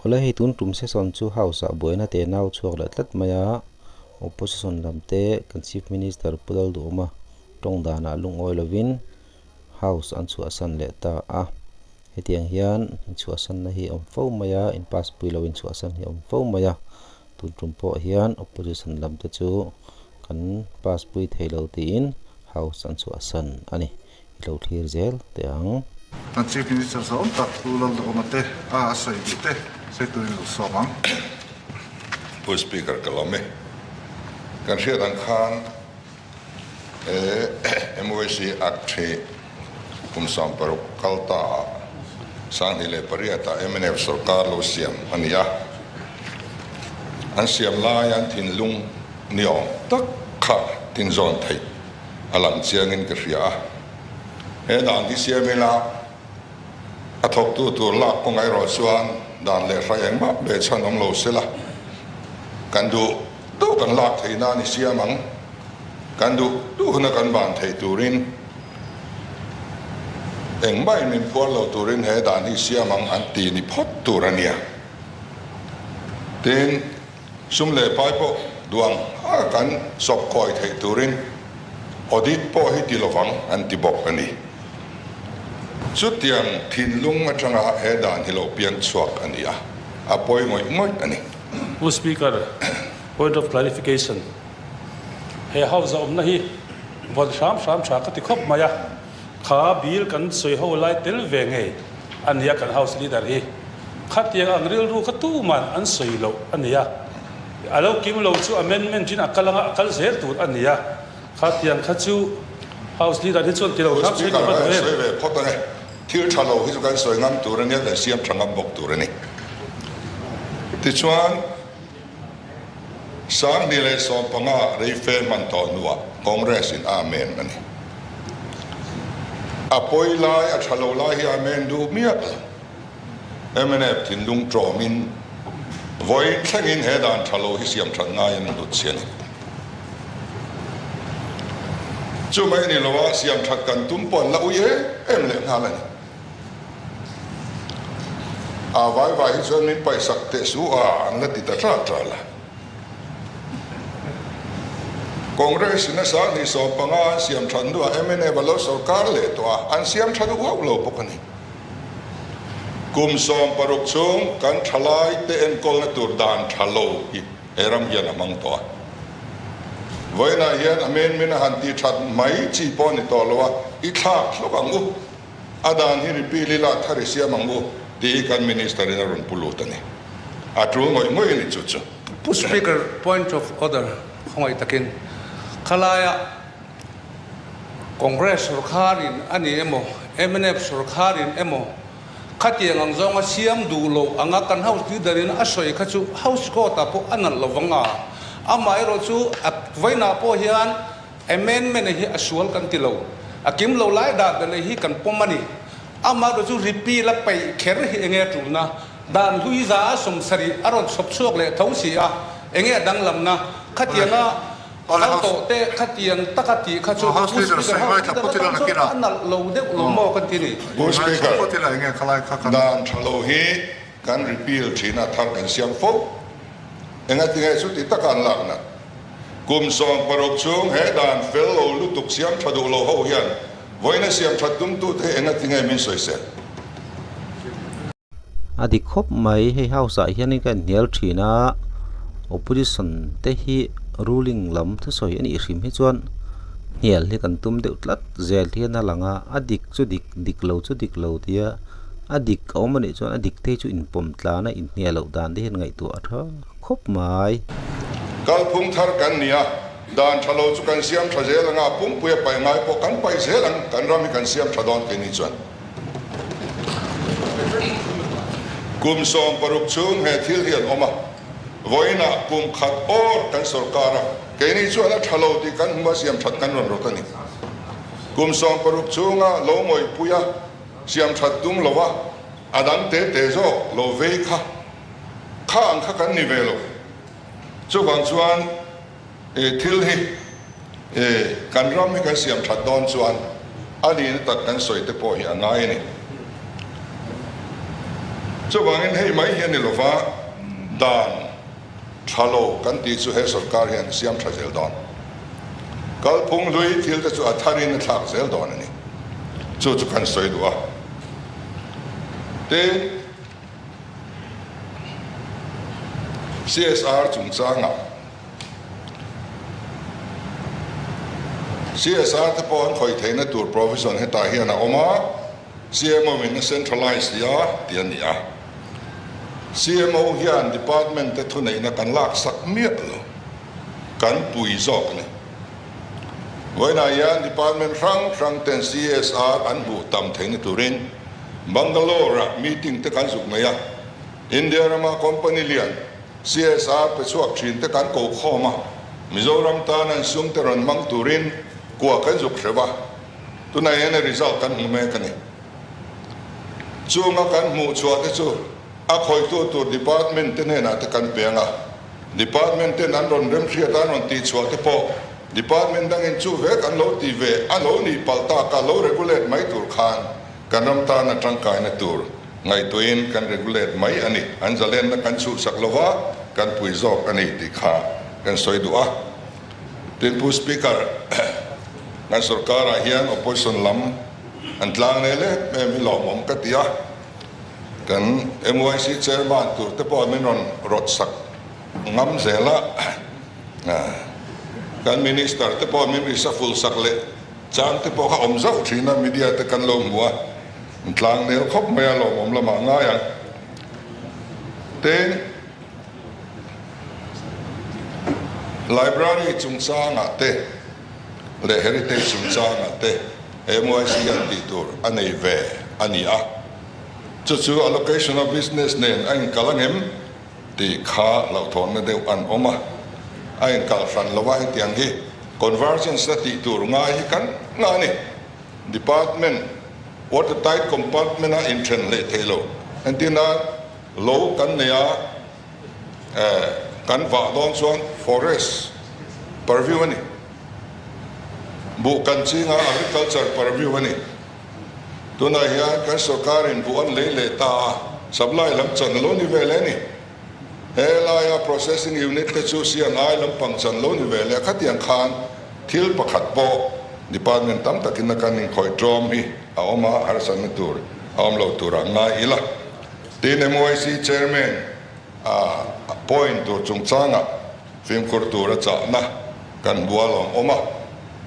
Awle hei tun tum session chu house ah buaina te nau chhuak leh tlat mai a, opposition lam te kan chief minister Pu Lalduhawma tawng danah lungawi lovin house an chhuahsan leh ta a, hetiang hian inchhuahsanna hi a awm fo mai a, in pass pui lo inchhuahsan hi a awm fo mai a, tun tum pawh hian opposition lam te chu kan pass pui thei lo tiin house an chhuahsan a ni. I lo thlir zel teh ang. Kan Chief Minister zawng tak Pu Lalduhawma te a a sawi duh te sawi turin lo sawm ang. Pu Speaker ka lawm e. Kan hriat ang khan he MYC Act hi kum 60 kal ta ah 2008 ah mnf sorkar lo siam a ni a. An siam lai an thinlung ni awm tak kha tinzawn theih a lang chiangin ka hria a, he dan hi siam ila a thawktu tur lak kawngah erawh chuan dan leh hrai engmah ve chhan awm lo sela, kan duh duh kan lak theih nan i siam ang, kan duh duh huna kan ban theih turin engmah in min phuar lo turin he dan hi siam ang an ti ni phawt tur a nia. Tin. Sum leh pai pawh duang a kan sawp kawi theih turin audit pawh hi ti lovang an ti bawk a ni. Chutiang thinlung atanga he dan hi lo piang chhuak a ni a, a pawi ngawih ngawih a ni. Pu Speaker, point of clarification, he House a awmna hi vawn hram hram tha ka ti khawp mai a, kha bill kan sawi ho lai tel ve ngei a nia kan House Leader hi. Khatiang ang rilru kha tuman an sawi loh a nia. A lo kim lo chu amendment in a kal anga a kal zel tur a nia. Khatiang kha chu House Leader hi chuan ti lo hram sawi tur a duh em? Sawi ve phawt ang e. Thil tha lo hi chu kan sawi ngam tur a nia, kan siam tha ngam bawk tur a ni. Tichuan, 2015 rei fe hman tawh hnuah Congress in Amen a ni. A pawi lai, a tha lo lai hi Amen duh miah lo. Mnf thinlung tlawmin vawiin thlengin he dan tha lo hi siam that ngaiin an hlut si a ni. Chu mai ni loa siam that kan tum pawh an la ui em em leh nghal a ni. A vai vai hi chuan min paihsak teh su a an la ti ta tral tral a. Congress in a 2015 an siam that hnuah mnf a lo sorkar leh tawh a, an siam tha duh hauh lo bawk a ni. Kum 60 chhung kan thalai te enkawlna tur dan tha lo hi he ram hian a hmang tawh a. Vawiinah hian a men min a han tih that mai chi pawh a ni tawh lo a, i thlak hlawk ang u, a dan hi repeal ila thar i siam ang u tih hi kan Minister in a rawn pu lut a ni. A tul ngawih ngawih a ni chu chu. Pu Speaker, point of order khawngaih takin khalaia Congress sorkharin a ni emaw, mnf sorkharin emaw khatiang ang zawnga siam duh loh anga kan House Leader-in a sawi kha chu House Court-ah pawh a nalh lo vang a. Amaherawhchu a vainah pawh hian amendment hi a sual kan ti lo. A kim lo lai dah belh hi kan pawm a ni. Amaherawhchu repeal a peih kher hi enge a tulna? Dan hlui za 70 a rawn chhawp chhuak leh tho si a, enge a danglamna? Khatianga Kal tawh teh khatiang taka tih kha chu Pu Speaker ho leader atan chuan a nalh lo deuh lo maw kan ti ni. Pu Speaker, dan tha lo hi kan repeal thin a, thar kan siam fo. Engatinge chuti taka an lak nat? Kum 60 chhung he dan fel lo lutuk siam tha duh lo ho hian vawiina siam that tumtute hi engatinge min sawisel? A dik khawp mai hei house ah hianin ka inhnial thin a opposition te hi ruling lam thusawi a nih hrim hi chuan hnial hi kan tum deuh tlat zel hian a lang a a dik chu dik dik lo chu dik lo tia a dik a awm a nih chuan a dik te hi chu inpawm tlan a inhnial loh dan te hian ngaihtuah a tha khawp mai. Kalphung thar kan ni a, dan tha lo chu kan siam tha zel ang a, pumpui a paih ngai pawh kan paih zel ang, kan ram hi kan siam tha dawn kei ni chuan. Kum 60 chhung he thil hi an awm a, vawiinah kum khat awr kan sorkar a, keini chuan a tha lo tih kan hmu a, siam that kan rawn rawt a ni. Kum 60 chhunga lo ngawihpui a, siam that tum lo a, a dang te te zawk lo vei kha, kha ang kha kan ni ve lo. Chuvang chuan thil hi kan ram hi kan siam that dawn chuan a nihna tak kan sawi te pawh hi a ngai a ni. Chuvangin hei mai hi a ni lova, dan tha lo kan tih chu he sorkar hian siam tha zel dawn. Kalphung hlui thil te chu a tharin a thlak zel dawn a ni. Chu chu kan sawi duh a. Tin, CSR chungchangah CSR te pawh an khawih theihna tur provision hetah hian a awm a, CMO in a centralise a tih a ni a. CMO hian department te thuneihna kan laksak miah lo, kan pui zawk a ni. Vawiinah hian department hrang hrang ten CSR an hmuh tam theihna turin Bangalore ah meeting te kan zuk nei a, India rama company lian, CSR pe chhuak thin te kan ko khawm a, Mizoram tan an sum te rawn hmang turin kua kan zuk hreuh a, tunah hian a result kan hmu mek a ni. Chunga kan hmuh chhuah te chu a khawitu tur department te hnenah te kan peng a, department ten an rawn remhriat a, an rawn tih chhuah te pawh department dangin chu vek an lo ti ve a lo nih palh tak a, lo regulate mai tur khan kan ram tan a tangkaina tur Ngaihtuahin kan regulate mai a ni. An zalenna kan chhuhsak lo va, kan pui zawk a ni tih kha kan sawi duh a. Tin, Pu Speaker, kan sorkarah hian opposition lam an tlang nei leh em hi lawmawm ka ti a. Kan MYC chairman tur te pawh min rawn rawtsak ngam zel a. Kan minister te pawh min reshuffle sak leh chang te pawh kha awm zauh thin a, media te kan lo hmu a. Tlang nel khawp mai a lawmawm lamah ngai ang. Tin, Library chungchangah te leh Heritage chungchangah te MYC hian tih tur a nei ve a ni a. Chu chu allocation of business nen a inkal angem tih kha hlauhthawnna deuh an awm a. A inkal hran lo a hetiang hi convergence na tih tur ngai hi kan ngah a ni. Department, water tight compartment a inthen hleh thei lo. Entirna, lo kan nei a, kan vah dawn chuan forest purview a ni. Buh kan ching a, agriculture purview a ni. Tunah hian kan sorkarin buh an lei leh ta a, supply lam chan lo ni ve leh a ni. He laia processing unit te chu CNI lampang chan lo ni ve leh khatiang khan thil pakhat pawh department tam takin a kan inkhawih tlawm hi a awm a, harsatna tur a awm lo turah ngai ila. Tin, MYC chairman a point tur chungchangah fimkhur tura chahna kan bual awm awm a,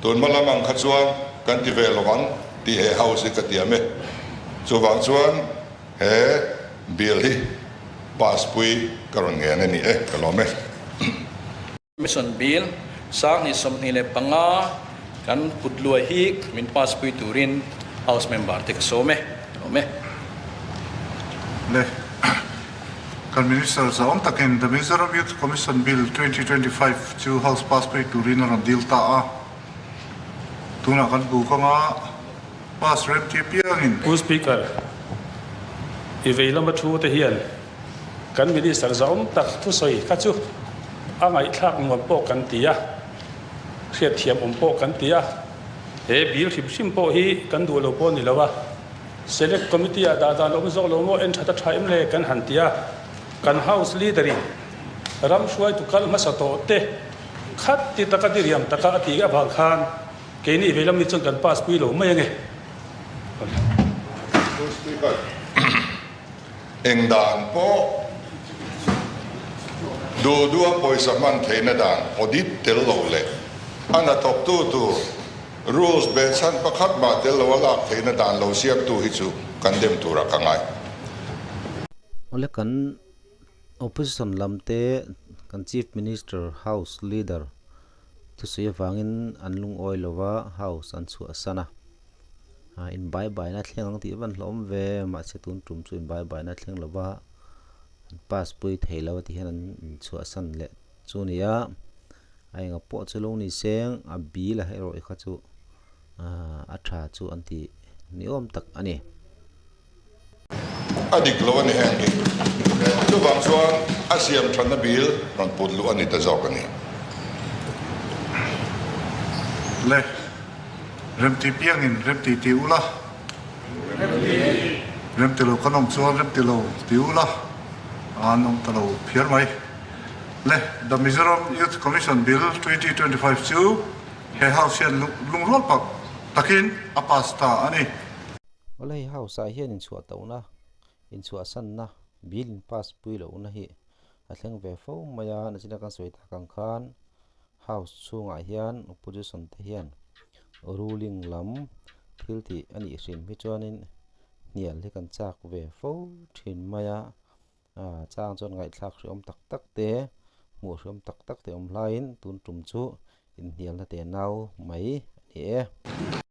tun hma lam ang kha chuan kan ti ve lovang tih he house hi ka tiam e. Chuvang chuan He bill hi pass pui ka rawn ngen a ni e, ka lawm e. Mission Bill 2025 kan put luai hi min pass pui turin House member te ka sawm e, ka lawm e. Le kan Minister zahawm takin The Mizoram Youth Commission Bill 2025 chu House pass pui turin a rawn dil ta a. Tunah kan buk anga. Pass rem ti piangin. Pu Speaker, i vei lama thu te hian kan Minister zahawm tak thusawi kha chu a ngaihthlak nuam pawh kan ti a, hriatthiam awm pawh kan ti a, he bill hrim hrim pawh hi kan duh lo pawh ni lo a, Select Committee ah dah dan awm zawk lo maw en that a tha em le kan han ti a, kan House Leader in ram hruaitu kal hmasa tawh te khat ti taka diriam taka a tih avang khan Keini vei lam ni chuan kan pass pui lo mai ange. Pu Speaker, eng dan pawh duh duha pawisa hman theihna dan audit tel lo leh a hnathawktu tur rules behchhan pakhat mah tel loa lak theihna dan lo siamtu hi chu kan dem turah ka ngai. Awle kan opposition lam te kan Chief Minister House Leader Thusawi avangin an lungawi lo va, house an chhuahsan a. Ah inbai baina thleng ang tih van hlawm ve, mahse tun tum chu inbai baina thleng lo va, an pass pui thei lo a ti hian an inchhuahsan leh chu a ni a. A enga pawh chu lo ni seng, a bil a erawh kha chu ah a tha chu an ti ni awm tak a ni. A dik lo a ni heng hi. Chuvang chuan a siam thatna bil rawn put luh a ni ta zawk a ni. Le, remti piangin remti ti ula. Remti. Remti lo kan awm chuan remti lo ti ula an awm ta lo phiar mai. Le The Mizoram Youth Commission Bill 2025 chu he House hian lungrual pak takin a pass ta a ni. Awle hei House ah hian inchhuah tohna, inchhuahsanna, bill in pass pui lohna hi a thleng ve fo mai a, nachina kan sawi tak ang khan House chhungah hian opposition te hian ruling lam thil tih a nih hrim hi chuanin hnial hi kan chak ve fo thin mai a, ah chang chuan ngaihthlak hreawm tak tak te hmuh hreawm tak tak te awm hlaiin tun tum chu inhnialna te nau mai a ni e.